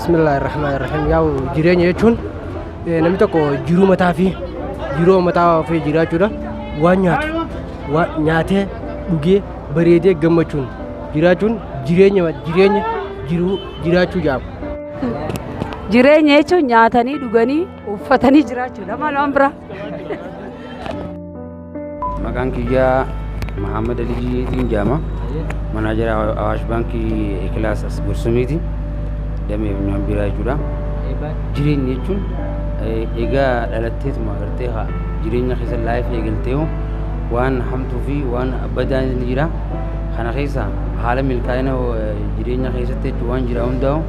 Bismillaahi Rahmaani Rahiim. Yaa'u jireenya jechuun namni tokko jiruu mataa fi jiruu mataa ofii jiraachuudha. Waan nyaatu waan nyaatee dhugee bareedee gammachuun jiraachuun jireenya jireenya jiruu jiraachuu jedhama. Jireenya jechuun nyaatanii dhuganii uffatanii jiraachuudha maal waan biraa. Maqaan kiyyaa Mahammad Alijiitiin jedhama. Manaajara Awaash Baankii Ikilaas as Gursumiiti. Damee Funyaan Biiraa jechuudha. Jireenya jechuun egaa dhalatteetuma agartee haa jireenya keessa laayif eegaltee waan hamtuu fi waan badaan ni jira. Kana keessa haala milkaa'ina jireenya keessatti jechuun waan jira hundaa'u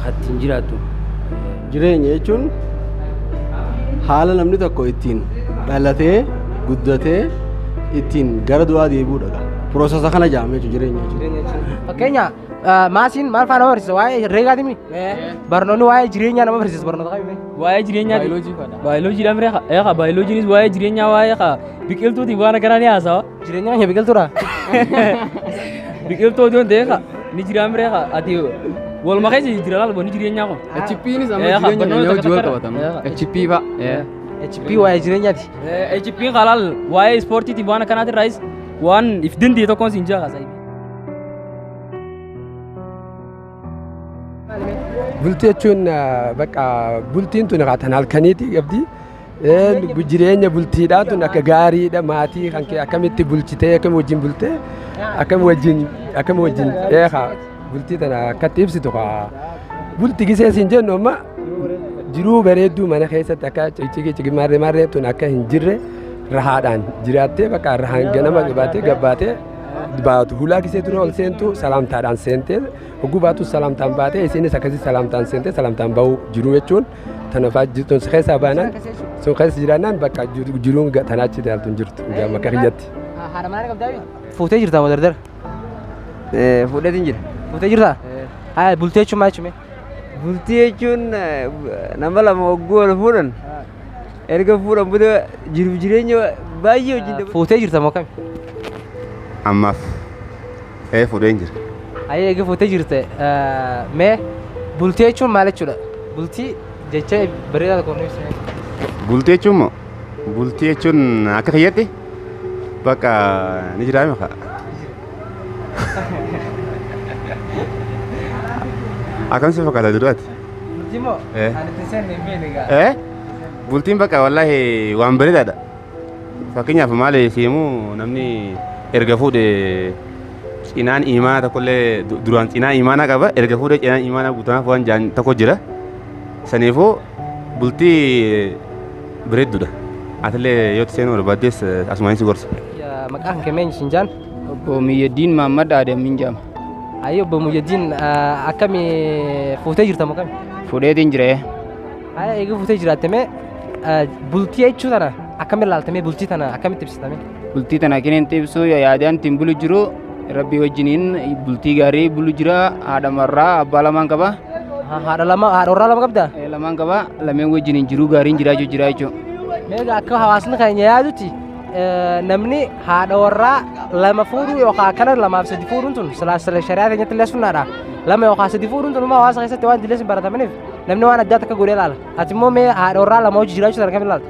kan ittiin jiraattu. Jireenya jechuun haala namni tokko ittiin dhalatee guddatee ittiin gara du'aa deebi'uudha. Process kana jedhama jechuudha jireenya jechuun. Fakkeenya maasiin maal faana nama barsiisa waa'ee herreegaati mi? Barnoonni waa'ee jireenyaa nama barsiisa barnoota kamii? Waa'ee jireenyaa baayoloojiidha mire eeqa baayoloojiinis waa'ee jireenyaa waa'ee qa biqiltuutiin waan akkanaa ni haasawa. Jireenya keenya biqiltuudha. Biqiltuu otoo hin ta'in qa ni jiraa mire qa ati waluma keessa jira laal wanni jireenyaa kun. HP'nis amma jireenya keenya wajjin wal qabatama. HP fa'a. HP waa'ee jireenyaati. HP'n qalaal waa'ee ispoortiitiin waan akkanaatiin raayis waan if danda'e tokkoon siin jaa kaasaa. Bultii jechuun bakka bultiin tun tan halkaniiti qabdi. Jireenya bultiidhaa tun akka gaariidha maatii kan kee akkamitti bulchitee akkam wajjin bultee akkam wajjin akkam wajjin eekaa bultii tana akkatti ibsitu kaa bulti gisee siin jennu amma jiruu bareedduu mana keessatti akka cicigi cigi marree marree tun akka hin jirre rahaadhaan jiraattee bakka rahaan ganama baatee gabbaatee baatu hulaa gisee dura ol seentu salaamtaadhaan seentee hogguu baatu salaamtaan baatee isinis akkasii salaamtaan seentee salaamtaan bahuu jiruu jechuun tana fa'aa jirtuun si keessaa baanaan sun keessa jiraannaan bakka jiruun tanaa achi ilaaltu hin jirtu bakka kiyyatti. Haadha manaa qabdaa? Fuutee jirtaa moo dardara? Fuudheetiin jira. Fuutee jirtaa? Haa bultee jechuun maal jechuun? Bultii jechuun nama lama hogguu wal fuudhan erga fuudhan booda jiruuf jireenya baay'ee wajjin dabarsu. Fuutee jirta moo kami? Ammaaf fuudheen jira. Ayee eega fuutee jirte mee bultii jechuun maal jechuudha? Bultii jecha bareedaa tokko nu ibsi. Bultii jechuun moo? Bultii jechuun akka kiyyatti bakka ni jiraame kaa. Akkam si fakkaata duraati? Bultii moo? Ani itti seenne hin beekne egaa. Bultiin bakka wallaahi waan bareedaadha. Fakkeenyaaf maali siimuu namni erga fuudhe cinaan imaana tokkollee duraan cinaa imaanaa qaba erga fuudhee cinaan imaanaa guutamaaf waan jaan tokko jira. Saniifuu bultii bareedduudha. Atillee yoo itti seenuu barbaaddes asumaan si gorsa. Maqaan kee meenyu siin jaan? Obbo Miyyaddiin Mahammad Aadam hin jedhama. Ayyee obbo Muyyaddiin akkami fuutee jirta moo kami? Fuudheetiin jira. Ayyee eega fuutee jiraatte mee bultii jechuu tana akkamiin ilaalta mee bultii tana akkamitti ibsita mee? Bultii tana kiniin ibsu yaadaan ittiin bulu jiru rabbii wajjiniin bultii gaarii bulu jira haadha marraa abbaa lamaan qaba. Haadha lama haadha warraa lama qabdaa? Lamaan qaba lameen wajjiniin jiruu gaariin jiraachuu jira jechuudha. Mee egaa akka hawaasni keenya yaadutti namni haadha warraa lama fuudhuu yookaan akkana lamaaf sadi fuudhuun tun silaa sila shari'aa keenyatti illee sunnaadha. Lama yookaan sadi fuudhuun tun immoo hawaasa keessatti waan dilees hin baratamaniif namni waan addaa takka godhee ilaala. Ati immoo mee haadha warraa lama hojii jiraachuu sana kam ilaalta?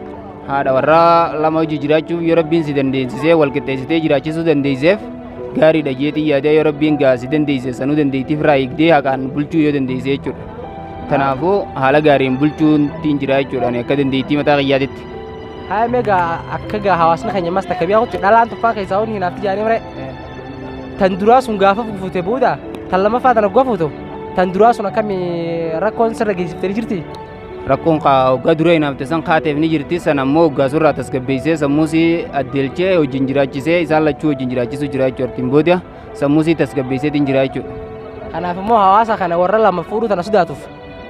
Haadha warraa lama hojii jiraachuuf yoo rabbiin si dandeessisee wal qixxeessitee jiraachisuu dandeesseef gaariidha jeetii yaadee yoo rabbiin gaa si dandeessise sanuu dandeettiif irraa eegdee haqaan bulchuu yoo dandeesse jechuudha. Kanaafuu haala gaariin bulchuun ittiin jira jechuudha ani akka dandeettii mataa kiyyaatitti. Haa mee gaa akka gaa hawaasni keenya ammas takka biyya kutti dhalaan tuffaa keessaa hundi hinaafti jaanii mare. Tan duraa sun gaafa fuute booda tan lammaffaa tan oggaa fuutu tan duraa sun akkami rakkoon sirra geessiftee jirti? Rakkoon kaa hoggaa dura hinaafte san kaateef ni jirti san ammoo hoggaa surraa tasgabbeessee sammuu sii addeelchee wajjin jiraachisee isaan lachuu wajjin jiraachisuu jira jechuudha. Ittiin booda sammuu sii tasgabbeesseetiin jira jechuudha. Kanaaf immoo hawaasa kana warra lama fuudhuu tana sodaatuuf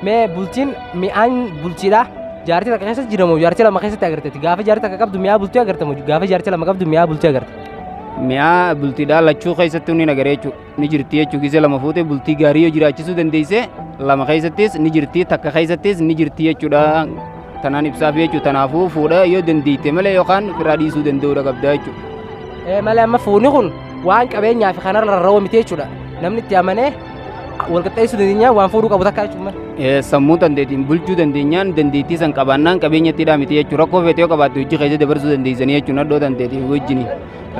mee bultiin mi'aan bultiidha. Jaartii takka keessa jiramoo jaartii lama keessatti agarteetti gaafa jaartii takka qabdu mi'aa bultii agartamu gaafa jaartii lama qabdu mi'aa bultii agarte. Mi'aa bultiidhaa lachuu keessatti ni agaree jechuudha. Ni jirti jechuudha gisee lama fuute bultii gaarii yoo jiraachisuu dandeesse lama keessattis ni jirti takka keessattis ni jirti jechuudha. Tanaan ibsaaf jechuudha. Tanaafuu fuudha yoo dandeette malee yookaan firaa dhiisuu danda'uudha qabda jechuudha. Malee amma fuuni kun waan qabeenyaa fi kanarra rarra'uu miti jechuudha. Namni itti amanee Wal qixxeessuu dandeenyaa waan fuudhuu qabu takka jechuun maal? Sammuu dandeettiin bulchuu dandeenyaan dandeettii san qabaannaan qabeenyatti miti jechuudha. Rakkoo feete yoo qabaatte hojii keessa dabarsuu dandeessanii jechuudha. Nadhoo dandeettii wajjin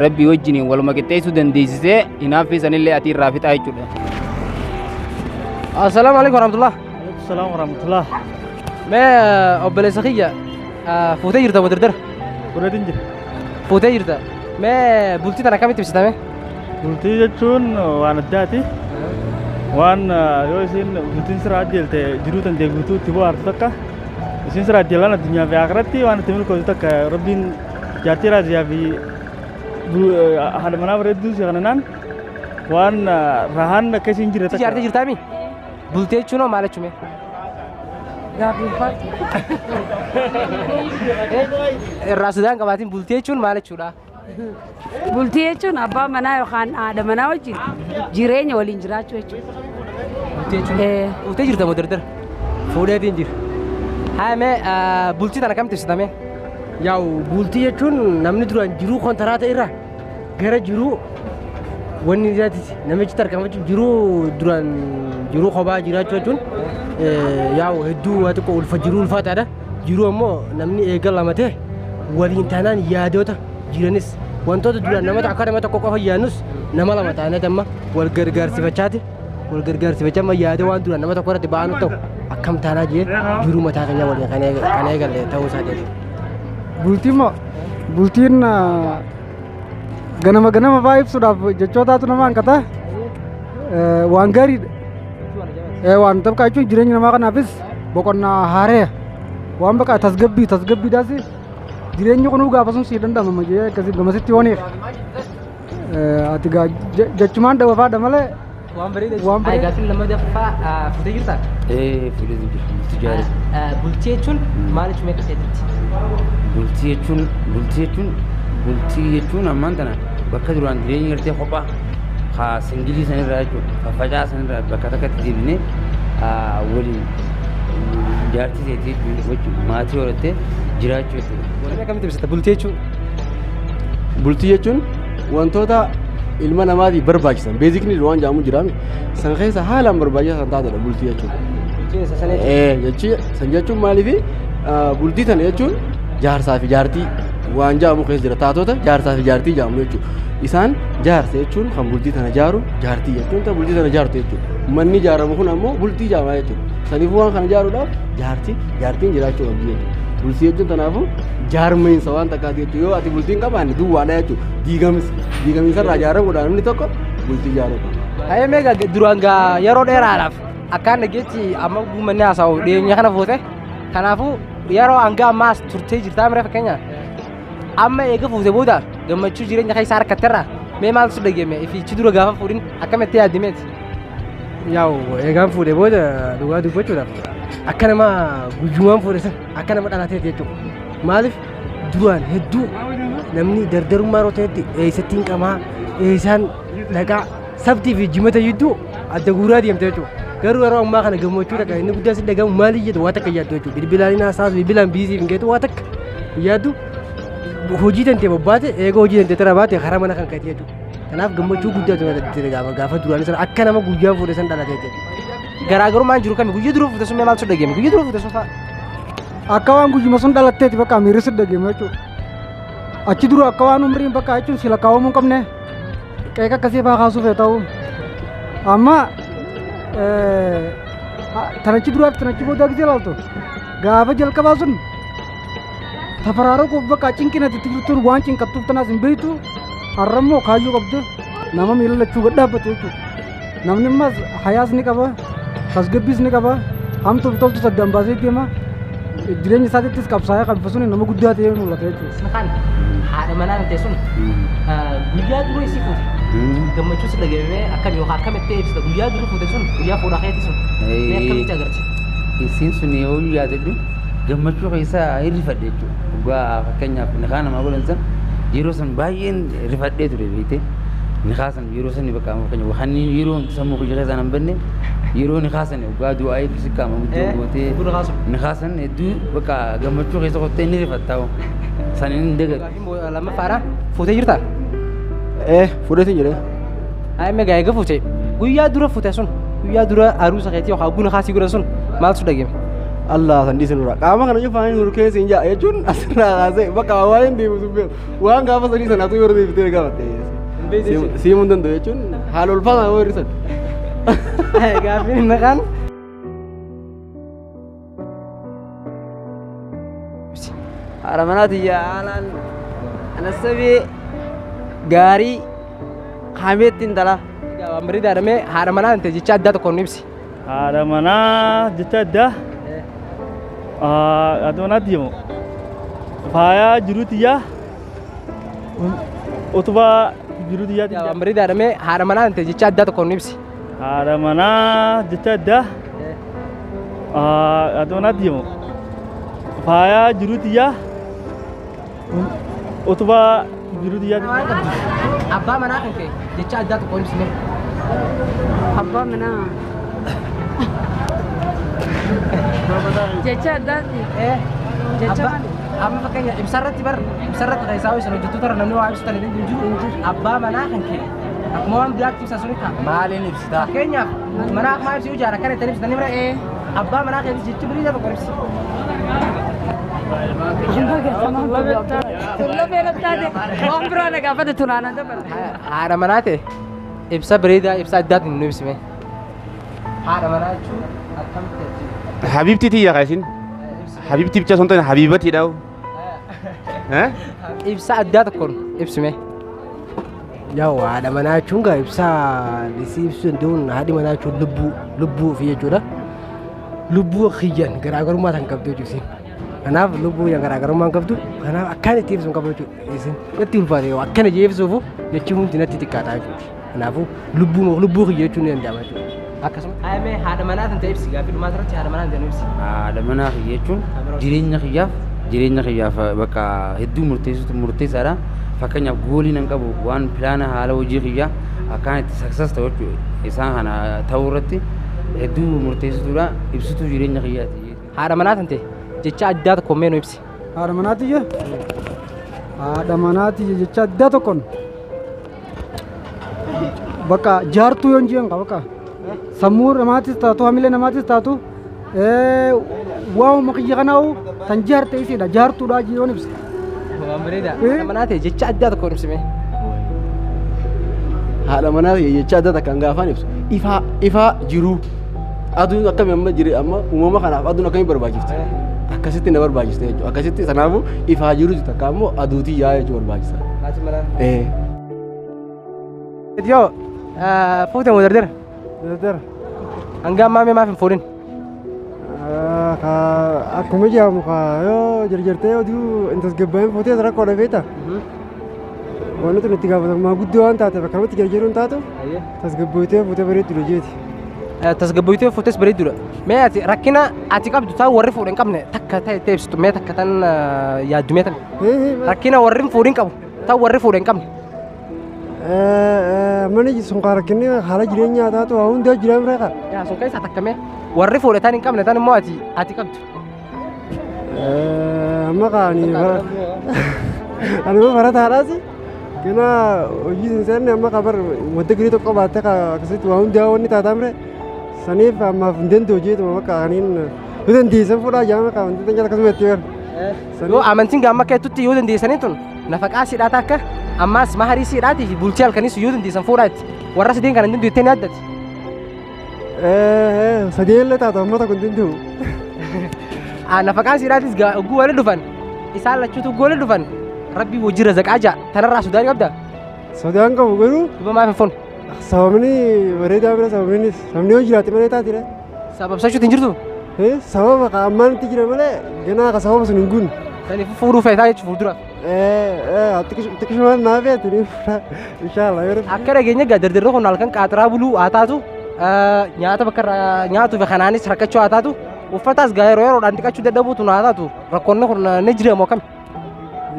rabbii wajjin waluma qixxeessuu dandeessisee hinaaffii sanillee ati irraa fixaa jechuudha. Assalaamu alaikum warahmatullah. Salaam warahmatullah. Mee obboleessa kiyya, fuutee jirta moo dardara? Fuudheetiin jira. Fuutee jirta. Mee bultii tana akkamitti ibsitame? Bultii jechuun waan addaati. Waan yoo isin bultiin sirraa ajjeelte jiruu tantee guutuu itti bohaartu takka. Isin sirraa ajjeelaan addunyaa fi akhiratti waan itti milkootu takka. Rabbiin jaartii raaziyaa fi haadha manaa bareedduu si kananaan waan rahaan akka isin jirre takka. Jaartee jirtaami? Bultii jechuun hoo maal jechume? Gaaffii ulfaatu. Irraa sodaan qabaatiin, bultii jechuun maal jechuudha? Bultii jechuun abbaa manaa yookaan haadha manaa wajjin jireenya waliin jiraachuu jechuudha. Bultii jechuun. Fuutee jirta moo dardara? Fuudheetiin jira. Haa, mee bultii tana akkamitti ibsitame? Yaa'u, bultii jechuun namni duraan jiruu kontaraata irraa gara jiruu wanni isaati namichi tarkaanfachuuf jiruu duraan jiruu kophaa jiraachuu jechuun, yaa'u, hedduu waa xiqqoo ulfa jiruu ulfaataadha. Jiruu ammoo namni eega lama ta'e waliin taanaan yaadota jiranis wantoota duraan nama akka nama tokko qofa yaadnus nama lama taanee amma wal gargaarsifachaati wal gargaarsifachaa amma yaada waan duraan nama tokko irratti ba'anu ta'u akkam taanaa jee jiruu mataa keenya waliin kan eegalle ta'uu isaati jechuudha. Bultiin moo bultiin ganama ganama fa'aa ibsuudhaaf jechootaatu nama hanqata. Waan gaariidha. Waan tabqaa jechuun jireenya namaa kanaafis boqonnaa haareya. Waan baqa tasgabbii tasgabbiidhaas jireenyi kunuu gaafa sun sii danda'ama jee akkasii gamasitti yooniif. Ati gaa jechumaan dhawafaadha malee. Waan bareeda. Waan Ay, bareeda. gaaffiin lammaffaa, fuutee jirtaa? Ee, fuudheetiin jira. Bultii gaarii. Bultii jechuun maal jechuun meeqa keetitti? Bultii jechuun ammaan tana bakka duraan jireenya gartee kophaa haa single sanirraa jechuudha, faffacaa sanirraa bakka takkatti deebinee haa waliin jaartii teetii wajjin maatii horattee jiraachuu jechuudha. Wanni akkamitti ibsita bultii jechuun? Bultii jechuun wantoota ilma namaatiif barbaachisan, basic need waan jedhamu jiraame san keessa haalaan barbaachisaa kan taatedha bultii jechuun. Bultiin isa sana jechuudha. Ee, jechi san jechuun maaliifi, bultii tana jechuun jaarsaa fi jaartii waan jedhamu keessa jira, taatota jaarsaa fi jaartii jedhamu jechuudha. Isaan jaarsa jechuun kan bultii tana jaaru, jaartii jechuun kan bultii tana jaartu jechuudha. Manni ijaaramu kun ammoo bultii jedhama jechuudha. Saniifuu waan kana ijaaruudhaaf jaartii jaartiin jiraachuu qabdi jechuudha. Bultii jechuun kanaafuu jaarmeensa waan takkaati jechuudha. Yoo ati bultii hin qabaanne duwwaadha jechuudha. Diigamis diigamiinsa irraa ijaaramuudhaan namni tokko bultii ijaaruu qaba. Hayya, mee duraan gaa yeroo dheeraadhaaf akkaan dhageetti amma uummanni haasa'u dhiyeenya kana fuute. Kanaafuu yeroo hanga ammaa as turtee jirtaa mire, fakkeenya amma eega fuute booda gammachuu jireenya keessa harkatterra mee maaltu si dhageeme? Ifichi dura gaafa fuudhin akkamitti yaaddimeeti? Yaa'u, eegaan fuudhee booda dhugaa dubbachuudhaaf akka nama guyyumaan fuudhe san akka nama dhalateeti jechuudha. Maaliif, duraan hedduu namni dardarummaa yeroo ta'etti eessatti hin qamaa eessaan dhaqaa sabtii fi jimata jidduu adda guuraa deemte jechuudha. Garuu yeroo ammaa kana gammachuu takka inni guddaa si dhagamu maali jedhu waa takka yaaddu jechuudha. Bilbilaan haasaas bilbilaan busy hin geetu, waa takka yaaddu, hojii tantee bobbaate, eega hojii tantee tara baate karaa mana kan keeti jechuudha. Kanaaf gammachuu guddaatu natti dhagahama gaafa duraan sana akka nama guyyaa fuudhe san dhalatee jechuudha. Garaagarummaan jiru kami? Guyyaa dura fuute sun mee maaltu si dhageeme? Guyyaa dura fuute sun fa'a? Akka waan guyyuma sun dhalatteeti bakka miirri si dhagahame jechuudha. Achi dura akka waan umriin bakka jechuun si lakkaawamuu hin qabne qeeqa akkasii fa'aa kaasuuf haa ta'u. Amma tanachi duraaf tanachi boodaa gisee ilaaltu gaafa jalqabaa sun tafaraaruquuf bakka cinqinati itti jirtuun waan cinqattuuf tanaas hin beektu. Har'a immoo kaayyoo qabdu nama miila lachuu gad dhaabbatu jechuudha. Namni ammas hayaas ni qaba, tasgabbiis ni qaba, hamtuu fi toltus addaan baasee deema. Jireenya isaatittis qabsaa'ee qabba sun nama guddaa ta'ee mul'ata jechuudha. Kan haadha manaa ta'e sun guyyaa dura isii fuute gammachuu si dhagahame akkam yookaan akkamitti ibsita? Guyyaa dura fuute sun, guyyaa fuudhaa keetti sun mee akkamitti agarte? Isiin sun yoo yaadadhu gammachuu keessaa hin rifadhe jechuudha. Dhugaa, fakkeenyaaf nikaa namaa godhan san yeroo san baay'een rifadhee ture beekte. Nikaa san yeroo san bakka fakkeenya waan yeroo sammuu kiyya keessaa hin banne yeroo nikaa san dhugaa du'aa eebbisi qaama guddoo gootee nikaa san hedduu bakka gammachuu keessa qottee ni rifattaa san hin dagatu. Lammaffaadha, fuutee jirtaa? Ee, fuudheetiin jedhee. Haa, mee eega fuute guyyaa dura fuute sun Guyyaa dura aruusa keetii yookaan guna kaasii godhan sun maaltu dhageme? Allah san dhiisin dura. Qaama kana cufaan hin urkeessi hin jaa jechuun asirraa kaasee bakka waan hin deemu sun beeku. Waan gaafa sanii sanaatu yeroo deebitee gaafatte. Siimuu hin danda'u jechuun haala ulfaataa yoo hir'isan. Gaaffiin inni kaan. Haadha manaa tiyya haalaan anasabee gaarii haameetti intala. Waan bareedaadha mee haadha manaa ta'e jecha addaa tokkoon ibsi. Haadha manaa jecha addaa. Haadha manaa deemu. Faayaa jiruu tiyyaa. Utubaa jiruu tiyyaa. Waan bareedaadha mee haadha manaa ta'e jecha addaa tokkoon ibsi. Haadha manaa jecha addaa. Haadha manaa deemu. Faayaa jiruu tiyyaa. Utubaa jiruu tiyyaa. Abbaa manaa kan kee jecha addaa tokkoon ibsi mee. Abbaa manaa. Jecha addaati. Jecha maali? Amma fakkeenya ibsarratti bar ibsarratti keessaa isin hojjettoota irra namni waa ibsu tan hin jiru. Abbaa manaa kan kee akkuma waan biraatti ibsa suni ta'a. Maaliin ibsitaa? Fakkeenyaaf manaa akkuma ibsi ijaara kan ittiin ibsitanii bira abbaa manaa kee jechi birii tokko ibsi. Waan biraa na gaafate tunaana dabala. Haadha manaa ta'e ibsa bareedaa ibsa addaatiin nu ibsime. Haadha manaa jechuun akkamitti jechuudha? Habibti tiyya kaasin. Habibti bicha osoo hin taane habibati dhawu. Ibsa addaa tokkoon ibsime. Yaa'u haadha manaa jechuun gaa ibsaa isii ibsuu danda'uun haadhi manaa jechuun lubbuu lubbuu ofii jechuudha. Lubbuu kiyyan garaagarummaa kan qabdu jechuudha isiin. Kanaaf lubbuu kiyyan garaagarummaa hin qabdu. Kanaaf akkaan itti ibsu hin qabu jechuudha isiin. Natti ulfaate yoo akkana jee ibsuufu jechi hundi natti xiqqaata jechuudha. Kanaafuu lubbuu lubbuu kiyya jechuun ni danda'ama jechuudha. Akkasuma mee haadha manaa kan ta'e ibsi gaaffii dhumaa irratti haadha manaa kan ta'e ibsi. Haadha manaa kiyya jechuun jireenya kiyyaaf bakka hedduu murteessitu murteessaadha. Fakkeenyaaf goolii nan qabu waan pilaana haala hojii kiyyaa akkaan itti success ta'u jechuudha. Isaan kana ta'uu irratti hedduu murteessituudha. Ibsituu jireenya kiyyaati. Haadha manaa kan ta'e jecha addaa tokko mee nu ibsi. Haadha manaatiyya. Haadha manaatiyya jecha addaa tokkoon. Bakka jaartuu yoon jiran qaba bakka. Sammuu namaatis taatu hamilee namaatis taatu waa'uma kiyya kanaa'u tan jaarte isiidha jaartuudha yoon ibsa. Waan bareedaa. Haadha manaa ta'e jecha addaa tokkoon ibsime. Haadha manaa jecha adda takkaan gaafaan ibsu ifaa ifaa jiruu aduun akkami amma jire amma uumama kanaaf aduun akkamii barbaachifti akkasitti na barbaachiste jechuudha akkasitti sanaafuu ifaa jiruu takka ammoo aduutii yaa jechuu barbaachisa. Haati manaa. Ee. Yoo fuute moo dardara? Dardara. Hanga ammaa mee maaf hin fuudhin? Akkuma jedhamu yoo jarjartee oduu hin tasgabbaa'in fuutees rakkoodha beekta. Wanti tun itti gaafatamummaa guddoo waan taateef akkanumatti jarjaruu hin taatu tasgabboytee fuutee bareeddudha jeeti. Tasgabboytee fuutes bareeddudha. Mee ati rakkina ati qabdu ta'an warri fuudhe hin qabne takka ta'e ta'e ibsitu mee takka tan yaaddu mee tan. Rakkina warri hin fuudhin qabu ta'an warri fuudhe hin qabne. Mana sun kaa rakkinni haala jireenyaa taatu waa hundaa jira bira kaa. Yaa sun keessaa takka mee warri fuudhe tan hin qabne tan immoo ati ati qabdu. Amma kaa ani bara ani immoo barataadhaas kena hojii sin seenne amma kaa bar wadda girii tokko baattee kaa akkasitti waa hundaa wanni taataa mire saniif ammaaf hin danda'u jeetuma bakka aniin yoo dandeessan fuudhaa jaama kaa wanti tan akkasuma itti bar. Yoo amantiin gaamma keetutti yoo dandeessanii tun nafaqaa siidhaata akka ammaas maharii siidhaatii fi bultii halkaniis yoo dandeessan fuudhaa itti warra sadeen kana hin danda'u jettee ni addati. Sadeen illee taatu amma tokko hin danda'u. Nafaqaan siidhaatis ogguu wali dhufan isaan lachuutu ogguu wali dhufan rabbii wajji razaqaa ja'a tanarraa sodaa ni qabdaa? Sodaan qabu garuu. Duba maaf hin fuune? Sababni bareedaa bira sababnis sababni yoo jiraate malee taatire. Sababsachuutu hin jirtu? Sababa ka ammaan itti jira malee ganaa ka sababa sun hin guunne. Saniif fuudhuu feetaa jechuun fuulduraaf. Xiqqishumaan naa feeti ni fuudha inshaallah yoo rabbi. Akka dhageenya gaa dardarri kun halkan qaaxiraa buluu haa taatu nyaata bakka irraa nyaatuu fi kanaanis rakkachuu haa taatu uffataas gaa yeroo yeroodhaan dhiqachuu dadhabuutu haa taatu rakkoonni kun ni jira moo akkami?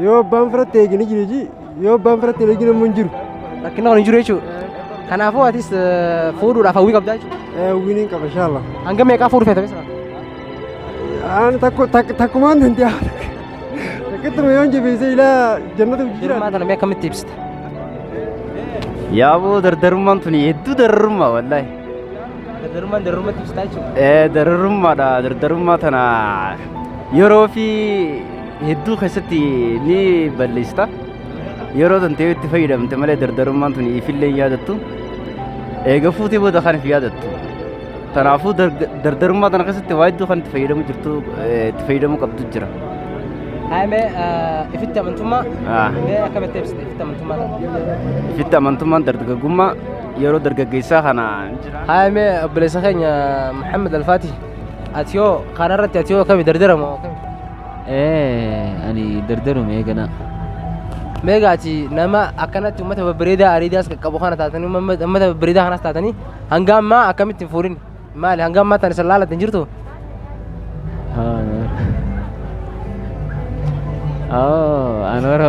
Yoo abbaan firatti eegi ni jiru ji yoo abbaan firatti eegi namni hin jiru. Rakkinni kun hin jiru jechuudha. Kanaafuu atis fuudhuudhaaf hawwii qabdaa jechuudha. Hawwiin hin qaba inshaallah. Hanga meeqaa fuudhu feeta beesira? Aan takku takkumaan danda'a. Takkittuma yoon jabeessee ilaa jannata hojii jira. Jirmaa tana mee akkamitti ibsita? Yaaboo dardarummaan tuni hedduu dararummaa wallaahi. Dardarummaan dardarummaatti ibsitaa jechuudha. Dardarummaadha. Dardarummaa tana yeroo fi hedduu keessatti ni balleessita. Yeroo tan ta'e itti fayyadamte malee dardarummaan tun ifillee hin yaadattu. Eega fuutee booda kan if yaadattu. Kanaafuu dardarummaa tana keessatti waa hedduu kan itti fayyadamu jirtu itti fayyadamuu qabdu jira. Haa mee ifitti amantummaa mee akkamitti ibsite ifitti amantummaa kana? Ifitti amantummaan dargaggummaa yeroo dargaggeessaa kana jira. Haa mee obboleessa keenya Muhammad Alfaati ati yoo kanarratti ati yoo kami dardara moo kami? Ani dardarume eegana. Mee gaati nama akkanatti uummata babbareedaa ariidaas qaqqabu kana taatanii uummata babbareedaa kanas taatanii hanga ammaa akkamitti hin fuudhin? Maali hanga ammaa tan isin laalatti hin jirtu? Oh, anora.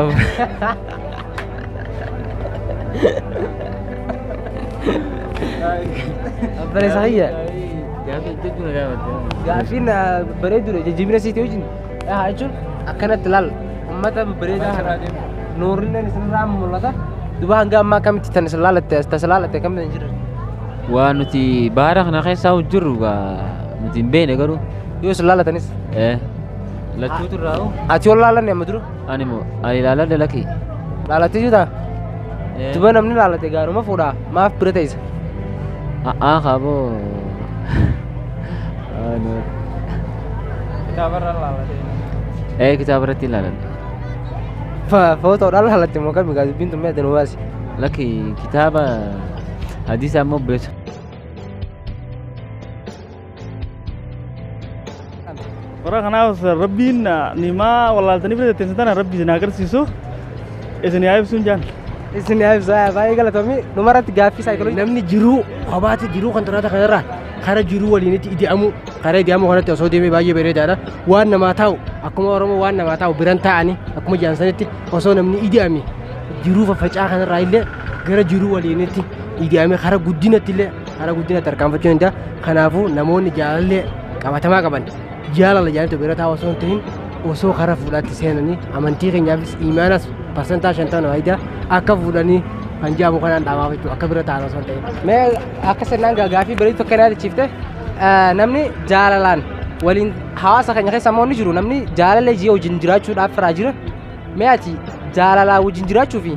Obboleessa kiyya. Gaaffiin bareeduudha jajjabina siiti wajjin. Haa jechuun akkanatti laal uummata babbareedaa kana nuurrilleen isinirraa mul'ata. Duba hanga ammaa akkamitti tan isin laalatte tasa laalatte akkamitti hin jirre? Waa nuti baara kana keessaa jirru gaa nuti hin beekne garuu. Yoo isin laalatanis? Lachuutu irraa hoo? Ati yoo laalanne amma dura? Ani moo ani laaladha lakki. Laalattee jirtaa? Duba namni laalate gaaruma fuudhaa maaf bira teessa? A'aa kaaboo. Kitaabarra laalatee. Kitaaba irratti ilaaladha. Footoodhaan laalatte moo kami gaa dubbiin tun mee adda nu baasi. Lakki kitaaba hadiisa ammoo beeku. Warra kanaaf rabbiin nimaa wallaaltanii bira teessan tana rabbi isin agarsiisu isin yaa ibsuun jaan. Isin yaa ibsu baay'ee galatoomii dhumarratti gaaffii saayikooloojii. Namni jiruu kophaatti jiruu kontiraata kanarraa kara jiruu waliinitti ida'amu karaa ida'amuu kanatti osoo deemee baay'ee bareedaadha. Waan namaa taa'u akkuma Oromoo waan namaa taa'u biran taa'anii akkuma jaansanitti osoo namni ida'ame jiruu faffacaa kanarraa illee gara jiruu waliinitti ida'ame kara guddinatti illee kara guddinatti tarkaanfachuu danda'a. Kanaafuu namoonni jaalallee qabatamaa qaban jaalala jaanitu bira taa'u osoo hin ta'in osoo kara fuudhaatti seenanii amantii keenyaafis iimaanas 50% faayidaa akka fuudhanii kan jedhamu kanaan dhaabaaf jechuudha akka bira taa'an osoo hin ta'in. Mee akka sirnaan gaaffii bareedu tokko na yaadachiifte namni jaalalaan waliin hawaasa keenya keessa ammoo ni jiru namni jaalala ji'a wajjin jiraachuudhaaf firaa jira. Mee ati jaalalaa wajjin jiraachuu fi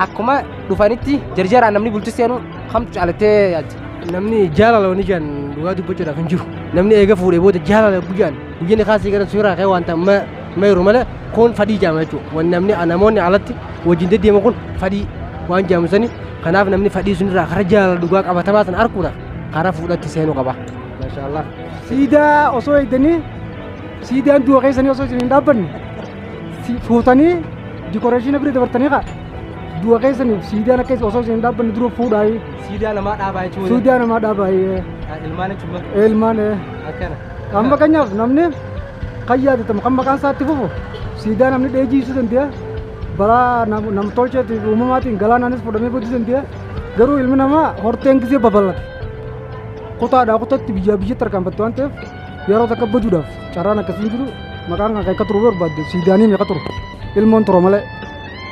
akkuma dhufanitti jarjaraan namni bulti seenu kamtu caalattee yaaddi? Namni jaalala wani jedhan dhugaa dubbachuudhaaf hin jiru. Namni eega fuudhee booda jaalala guyyaan guyyaan kaasii gara suuraa ka'e wanta mayru malee kun fadhii jaama jechuudha. Wanni namni namoonni alatti wajjin deddeeman kun fadhii waan jaamu sani kanaaf namni fadhii sunirraa karaa jaalala dhugaa qabatamaa sana arguudhaaf karaa fuudhatti seenuu qaba. Maashaallah. Siidaa osoo eegdanii siidaan du'a keessanii osoo isin hin dhaabbanne fuutanii dikoreeshina bira dabartanii kaa du'a keessaniif siidaan akka osoo isin hin dhaabbanne dura fuudhaayi. Siidaa namaa dhaabaa jechuudha. Siidaa namaa dhaabaayi. Ilmaan jechuudha. Ilmaan. Akkana. Amma fakkeenyaaf namni kan yaadatamu kan maqaan isaatti fufu siidaa namni dheejiisuu danda'a. Balaa namtolcheetiif uumamaatiin galaanaanis fuudhamee baduu danda'a. Garuu ilmi namaa horteen gisee babal'ate. Kutaadhaa kutatti biyyaa biyyatti tarkaanfatte waan ta'eef yeroo takka baduudhaaf carraan akkasii hin jiru maqaan kan akka turu barbaadde siidaanii meeqa turu ilmoon turu malee.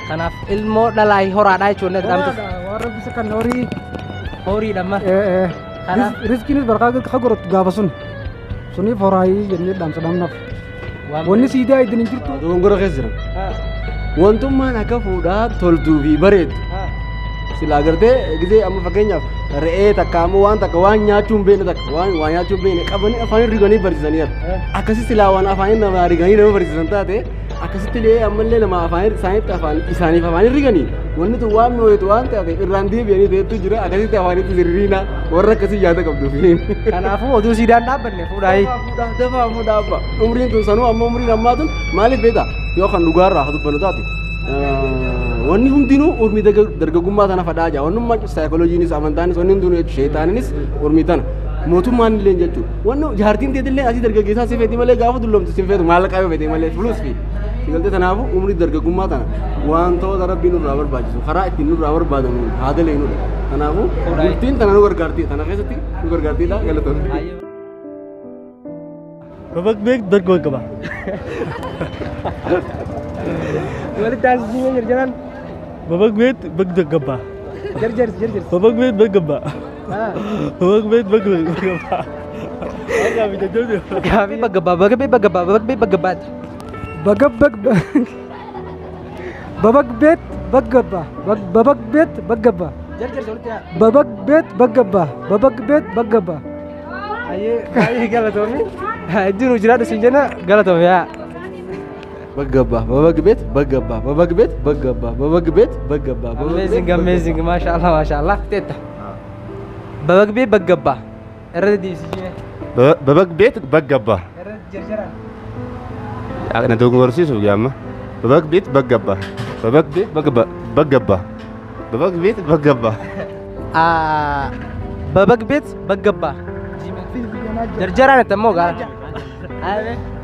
Kanaaf ilmoo dhalaa horaadhaa jechuun ni dhaamtu. Waan rabbi isa kan horii. Horiidha amma. Kanaaf Riskiinis barqaa ka godhatu gaafa sun suniif horaayii jennee dhaamsa dhaamnaaf. Wanni siidaa idin hin jirtu. Dogongora keessa jiran. Wantummaan akka fuudhaa toltuu fi bareedu. Sila agartee gisee amma fakkeenyaaf re'ee takka ammoo waan takka waan nyaachuu hin beekne takka waan waa nyaachuu hin beekne qabanii afaan riganii barsiisaniiru. Akkasi silaa waan afaan namaa riganii nama barsiisan taate akkasitti illee ammallee nama afaan isaaniitti afaan isaaniif afaan riganii wanni tun waan mi'ooytu waan taate irraan deebi'anii ta'etu jira akkasitti afaanitti sirriina warra akkasii yaada qabduuf. Kanaafuu oduu siidaan dhaabbanne fuudhaayi. Fuudhaa dafaa fuudhaa abba umriin tun sanuu amma umriin ammaa tun maaliif beektaa yoo kan dhugaarraa haa dubbannu taate wanni hundinuu urmii dargaggummaa tana fadhaa jira wannummaa saayikolojiinis amantaanis wanni hundinuu jechuudha sheexaaninis urmii tana mootummaan illee jechuudha wanni jaartiin teetillee asii dargaggeessaa si feeti malee gaafa dullomtu si feetu maallaqa yoo feete malee fulus fi sigaltee tanaafu umrii dargaggummaa tana wantoota rabbiin nurraa barbaachisu karaa ittiin nurraa barbaadamu haa daleenudha tanaafu bultiin tana nu gargaarti tana keessatti nu gargaartiidha galatoomti. Babak beek dargoo qaba. Walitti taasisuu jarjaraan. Babak beek bagda gabba. Jarjarsi jarjarsi. Babak beek bagda gabba. Babak beet baggabaa. Gaafii baggabaa baga beet baggabaa babak beet baggabaati. Bagab bag babak beet baggabaa babak beet baggabaa. Babak beet baggabaa babak beet baggabaa. Ayyee galatoomi. Hedduu nu jiraadhu siin jenna galatoomi yaa. Baggabaa babak beet baggabaa babak beet baggabaa babak beet baggabaa. Amazing amazing maashaallah maashaallah. Teetta. Babak beet baggabaa. Irra deddeebisii. Babak beet baggabaa. Irra jarjaraan. Na dogongorsiisuuf gaama. Babak beet baggabaa. Babak beet baggabaa. Babak beet baggabaa. Babak beet baggabaa. Jarjaraan itti ammoo gaara.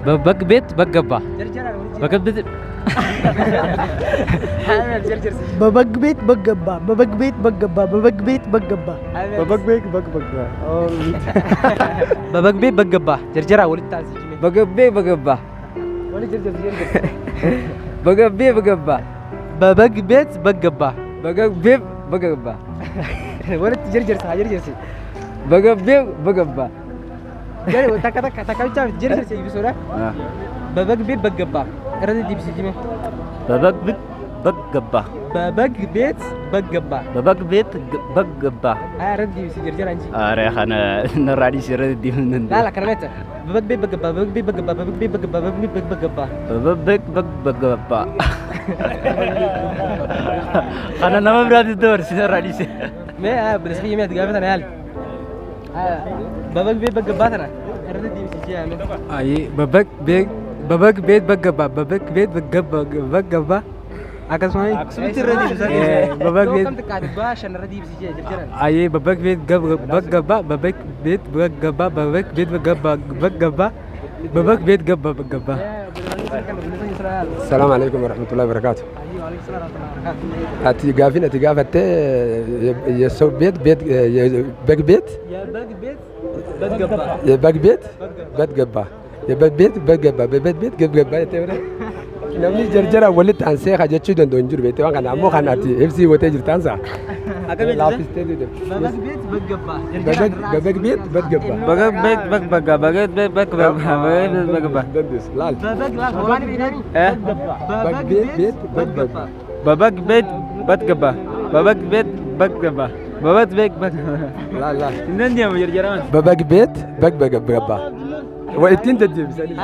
Babak beet baggabaa. Babak beet. Babak beet baggabaa babak beet baggabaa babak beet baggabaa. Babak beet baggabaa. Babak beet baggabaa. Jarjaraan walitti taasisii. Babak beet baggabaa. Babak beet baggabaa. Babak beet baggabaa. Babak beet baggabaa. Walitti jarjarsa haa jarjarsi. Babak beet baggabaa. Jari takka takka takka bichaa jarjarsa ibisuudha. Babak beet baggabaa. Irra deddeebisii jime. Babak beet baggabaa. Babak beet baggabaa. Babak beet baggabaa. Haa irra deddeebisii jarjaraan ji. Are kana narraa dhiisii irra deddeebisuu hin Laala kana meeta. Babak beet baggabaa babak beet baggabaa babak beet baggabaa babak beet baggabaa. Babak beet baggabaa. Kana nama biraatti dabarsii narraa dhiisee. Mee bilisii mee gaafa tana yaali. Babak beet baggabaa tana irra deddeebisii jee. Ayi babak beet babak beet baggabaa babak beet baggabaa akkasuma Akkasumatti irra deebisa. Babak beet Kam xiqqaate baa shan irra deebisii jee jarjaraan. Ayi babak beet baggabaa babak beet baggabaa babak beet baggabaa babak beet baggabaa. Salaamu alaikum warahmatullahi wabarakatuh. Ati gaafin ati gaafatte የሰው ቤት ቤት በግ ቤት የበግ ቤት በግ ገባ የበግ ቤት በት ገባ የበግ ቤት በግ ገባ በበት ቤት ገብ ገባ jettee namni jarjara walitti aansee jechuu danda'u hin jiru beektee waan kana ammoo kan ati ibsii gootee jirtaan saa. Laaffistee deemte. በበግ ቤት በግ ገባ በበግ ቤት በግ ገባ በበግ ቤት በግ ገባ በበግ ቤት በግ ገባ በበግ ቤት በግ ገባ laal. በበግ laal hoolaan beekanii በግ ቤት ቤት በግ ገባ በበግ ቤት በግ ገባ በበግ ቤት በግ ገባ በበግ ቤት በግ laal laal. Hin danda'amu jarjaraan. በበግ ቤት በግ ገባ. Wa ittiin deddeebisanii.